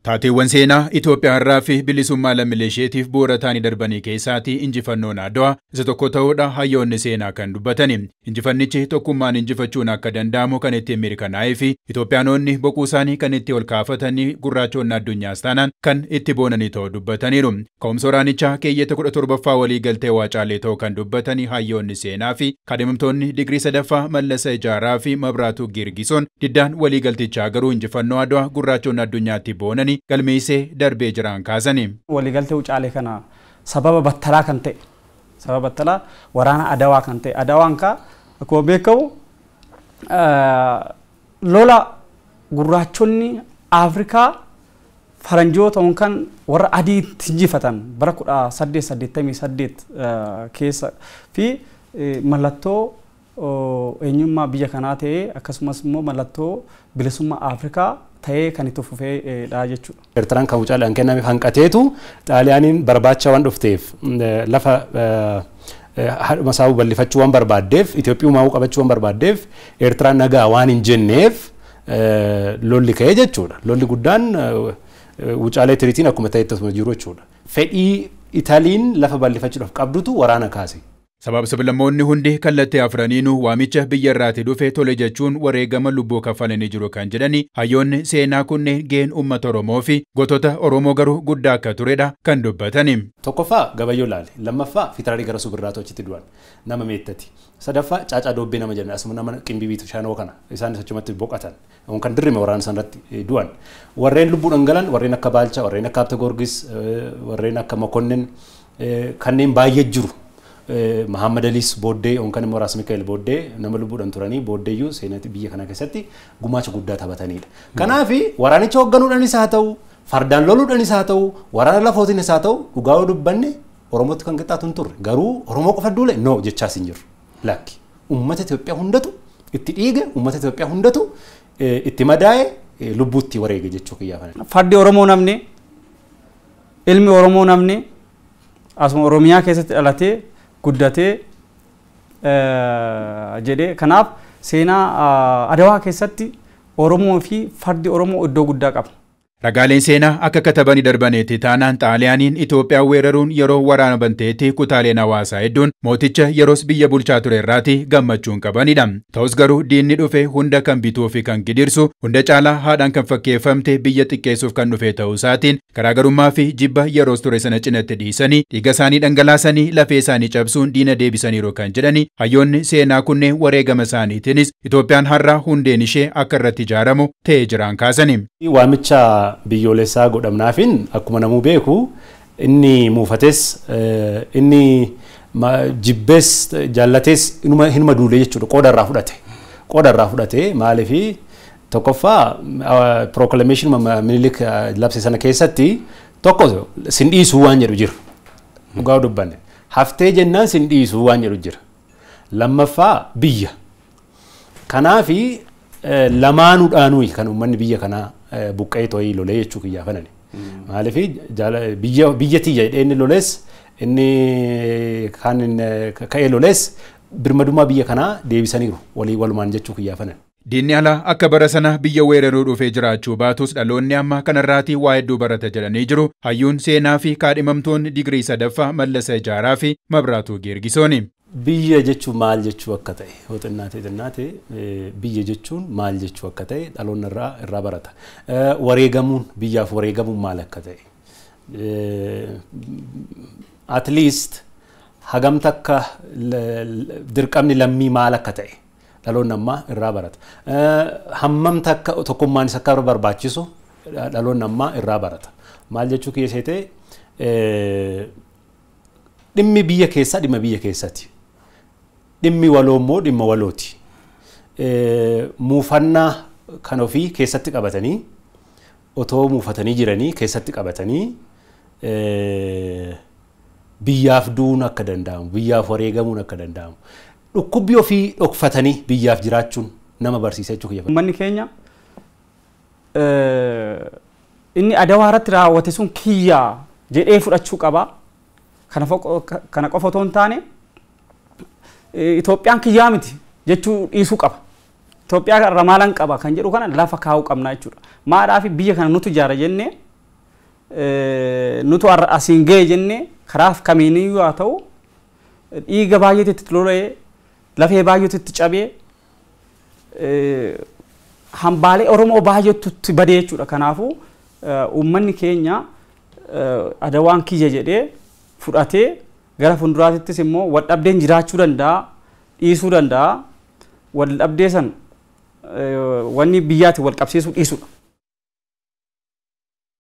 Taateewwan seenaa Itoophiyaa irraa fi bilisummaa lammiilee isheetiif bu'uura ta'anii darbanii keessaatii injifannoon Adwaa isa tokko ta'uudha hayyoonni seenaa kan dubbatani. Injifannichi tokkummaan injifachuun akka danda'amu kan ittiin mirkanaa'ee fi Itoophiyaanonni boquu isaanii kan itti ol kaafatanii gurraachonni addunyaas taanaan kan itti boonanii ta'uu dubbataniiru. Ka'umsa waraanichaa keeyyata 17ffaa walii galtee Waacaalee ta'uu kan dubbatanii hayyoonni seenaa fi kaadhimamtoonni digirii sadaffaa Mallasa Ijaaraa fi Mabraatuu Girgisoon diddaan walii galtichaa garuu injifannoo Adwaa gurraachonni addunyaatti boonanii galmeessee darbee jiran kaasanii. Waliigaltee Wucaalee kana sababa battalaa kan ta'e, sababa battalaa waraana Adawaa kan ta'e, Adawaan kaa akkuma beekamu lola gurraachonni Afrikaa faranjoota yookaan warra adii injifatan bara 1888 keessa fi mallattoo eenyummaa biyya kanaa ta'ee akkasumas immoo mallattoo bilisummaa Afrikaa ta'ee kan itti fufeedha jechuudha. Eertiraan kan Wucaaleen kennameef hanqateetu Xaaliyaaniin barbaacha waan dhufteef lafa haadhuma isaa bal'ifachuu waan barbaaddeef Itoophiyumaa qabachuu waan barbaaddeef Eertiraan nagaa waan hin jenneef lolli ka'ee jechuudha. Lolli guddaan Wucaalee tiriitiin akkuma ta'etti osuma jiru jechuudha. Fedhii Itaaliin lafa bal'ifachuudhaaf qabdutu waraana kaase. Sababa sablammoonni hundi kallattii afraniinuu waamicha biyya irraatii dhufe tole jechuun wareegama lubbuu kaffalanii jiru kan jedhani hayyoonni seenaa kunneen gaheen uummata Oromoo fi gootota Oromoo garuu guddaa akka turedha kan dubbatani. Tokkoffaa Gabayyoo Laale, lammaffaa Fitaraarii Garasuu Birraatoo achitti du'an nama meettati. Sadaffaa Caacaa Doobbee nama jedhan asuma nama Qimbibiitu Shanoo kana isaanis achumatti boqotan. Kan dirrime waraana sanarratti du'an. Warreen lubbuudhaan galan warreen akka Baalchaa, warreen akka Habte Goorgis, warreen akka Mokonnin kanneen baay'ee jiru. Mahammad Aliis booddee yookaan immoo Raas Mikaa'el booddee nama lubbuudhaan turanii booddeeyyuu seenaa biyya kana keessatti gumaacha guddaa taphatanidha. Kanaaf waraanicha hoogganuudhaanis haa ta'u, fardaan loluudhaanis haa ta'u, waraana lafootiinis haa ta'u dhugaa yoo dubbanne Oromootti kan qixxaatu hin turre. Garuu Oromoo qofa duule no jechaas hin jiru. Lakki uummata Itoophiyaa hundatu itti dhiige, uummata Itoophiyaa hundatu itti madaa'e, lubbuutti wareege jechuu kiyyaafan. Fardi Oromoo namni, ilmi Oromoo namni asuma Oromiyaa keessatti dhalatee guddatee jedhee kanaaf seenaa Adawaa keessatti Oromoo fi fardi Oromoo iddoo guddaa qaba. Ragaaleen seenaa akka katabanii darbaneetti taanaan Xaaliyaaniin Itoophiyaa weeraruun yeroo waraana banteetti kutaaleen hawaasaa hedduun mooticha yeroos biyya bulchaa ture irraati gammachuun qabanidha. Ta'us garuu diinni dhufe hunda kan bituu fi kan gidirsu hunda caalaa haadhaan kan fakkeeffamte biyya xiqqeessuuf kan dhufe ta'uu isaatiin garaagarummaa fi jibba yeroos ture sana cinatti dhiisanii dhiiga isaanii dhangalaasanii lafee isaanii cabsuun diina deebisaniiru kan jedhani hayyoonni seenaa kunneen wareegama isaaniitiinis Itoophiyaan har'a hundeen ishee akka irratti ijaaramu ta'ee jiraan kaasani. Waamicha biyyoolessaa godhamnaafin akkuma namuu beeku inni muufates inni jibbees jaallates hinuma duulee jechuudha. Qooda irraa fudhate. Qooda irraa fudhate maaliifi tokkoffaa proclamation Minilik labse sana keessatti tokko sin dhiisuu waan jedhu jira. Dhugaa dubbanne. Haftee jennaan sin dhiisuu waan jedhu jira. Lammaffaa biyya. Kanaafi lamaanuudhaanuu kan uummanni biyya kanaa buqqee to'ii lolee jechuu kiyyaafanani. Maaliif biyya tiyya jedhee inni loles inni kan ka'ee loles birmadummaa biyya kanaa deebisaniiru walii walumaan jechuu kiyyaafanan. Diinni alaa akka bara sana biyya weeraruu dhufee jiraachuu baatus dhaloonni amma kanarraatii waa hedduu barata jedhanii jiru. Hayyuun seenaa fi kaadhimamtoonni digirii sadaffaa Mallasa Ijaaraa fi Mabraatuu Geergisooni. Biyya jechuun maal jechuu akka ta'e yoo xinnaate xinnaate biyya jechuun maal jechuu akka ta'e dhaloonni irraa barata. Wareegamuun biyyaaf wareegamuun maal akka ta'e. At least hagam takka dirqamni lammii maal akka ta'e dhaloonni ammaa irraa barata. Hammam takka tokkummaanis akka barbaachisu dhaloonni ammaa irraa barata. Maal jechuu kiyya seetee dhimmi biyya keessaa dhimma biyya keessatti. Dhimmi waloo immoo dhimma walooti. Muufannaa kan ofii keessatti qabatanii otoo muufatanii jiranii keessatti qabatanii biyyaaf du'uun akka danda'amu, biyyaaf wareegamuun akka danda'amu, dhukkubbii ofii dhokfatanii biyyaaf jiraachuun nama barsiisa jechuu kiyya. Uummanni keenya inni Adawaa irratti raawwate sun kiyyaa jedhee fudhachuu qaba. Kana qofa otoo hin taane Itoophiyaan kiyyaa miti jechuu dhiisuu qaba. Itoophiyaa irra maalan qaba kan jedhu kana lafa kaa'uu qabna jechuudha. Maadhaa fi biyya kana nutu ijaara jennee Nutu asiin ga'e jennee karaaf kamiiniyyuu haa ta'u, dhiiga baay'eetu itti lola'ee, lafee baay'eetu itti cabee, hambaalee Oromoo baay'eetu itti badee jechuudha. Kanaafuu uummanni keenya Adawaan kiyya jedhee fudhatee gara fuulduraattis immoo wal dhabdeen jiraachuu danda'a, dhiisuu danda'a. Wal dhabdee san wanni biyyaatti wal qabsiisuu dhiisudha.